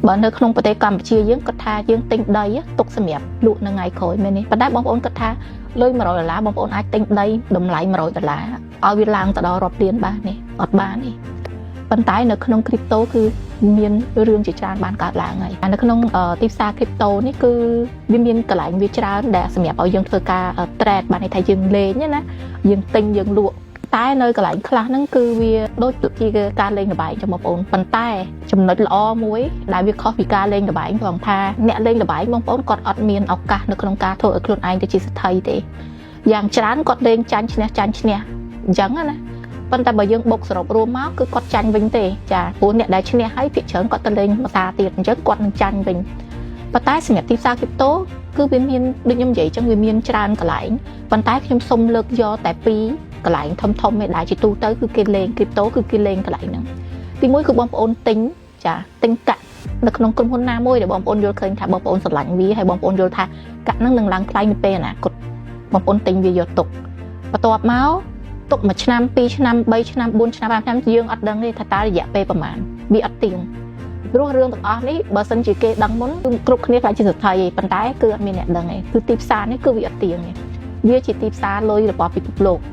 បើនៅក្នុងប្រទេសកម្ពុជាយើងគាត់ថាយើងទិញដីទុកសម្រាប់លក់នៅថ្ងៃក្រោយមែនទេប៉ុន្តែបងប្អូនគាត់ថាលុយ100ដុល្លារបងប្អូនអាចទិញដីតម្លៃ100ដុល្លារឲ្យវាឡើងទៅដល់រាប់លានបានទេអត់បានទេប៉ុន្តែនៅក្នុង crypto គឺមានរឿងជាច្រើនបានកើតឡើងហើយនៅក្នុងទីផ្សារ crypto នេះគឺវាមានកន្លែងវាច្រើនដែលសម្រាប់ឲ្យយើងធ្វើការ trade បានន័យថាយើងលេងណាយើងទិញយើងលក់តែនៅកន្លែងខ្លះហ្នឹងគឺវាដូចជាការលេងល្បែងចឹងបងប្អូនប៉ុន្តែចំណុចល្អមួយដែលវាខុសពីការលេងល្បែងត្រង់ថាអ្នកលេងល្បែងបងប្អូនគាត់អត់មានឱកាសនៅក្នុងការធ្វើឲ្យខ្លួនឯងទៅជាសេដ្ឋីទេយ៉ាងច្រើនគាត់លេងចាញ់ឈ្នះចាញ់ឈ្នះអញ្ចឹងណាប៉ុន្តែបើយើងបុកសរុបរួមមកគឺគាត់ចាញ់វិញទេចាព្រោះអ្នកដែលឈ្នះហើយភាគច្រើនគាត់ទៅលេងភាសាទៀតអញ្ចឹងគាត់នឹងចាញ់វិញប៉ុន្តែសម្រាប់ទីផ្សារ crypto គឺវាមានដូចខ្ញុំនិយាយអញ្ចឹងវាមានច្រើនកន្លែងប៉ុន្តែខ្ញុំសុំលើកយកតែពីរកន្លែងធំធំឯដែលជាទូទៅគឺគេលេង crypto គឺគេលេងកន្លែងហ្នឹងទីមួយគឺបងប្អូនទិញចាទិញកាក់នៅក្នុងក្រុមហ៊ុនណាមួយដែលបងប្អូនយល់ឃើញថាបងប្អូនស្រឡាញ់វាហើយបងប្អូនយល់ថាកាក់ហ្នឹងនឹងឡើងថ្លៃនៅពេលអនាគតបងប្អូនទិញវាយកទុកបន្ទាប់មកទុក1ឆ្នាំ2ឆ្នាំ3ឆ្នាំ4ឆ្នាំ5ឆ្នាំយើងអត់ដឹងទេថាតើរយៈពេលប្រហែលវាអត់ទៀងព្រោះរឿងទាំងអស់នេះបើសិនជាគេដឹងមុនគឺគ្រប់គ្នាខ្លាចជាសេដ្ឋីឯងប៉ុន្តែគឺអត់មានអ្នកដឹងទេគឺទីផ្សារនេះគឺវាអត់ទៀងទេវាជាទីផ្សារលុយរបស់ពិភពលោក។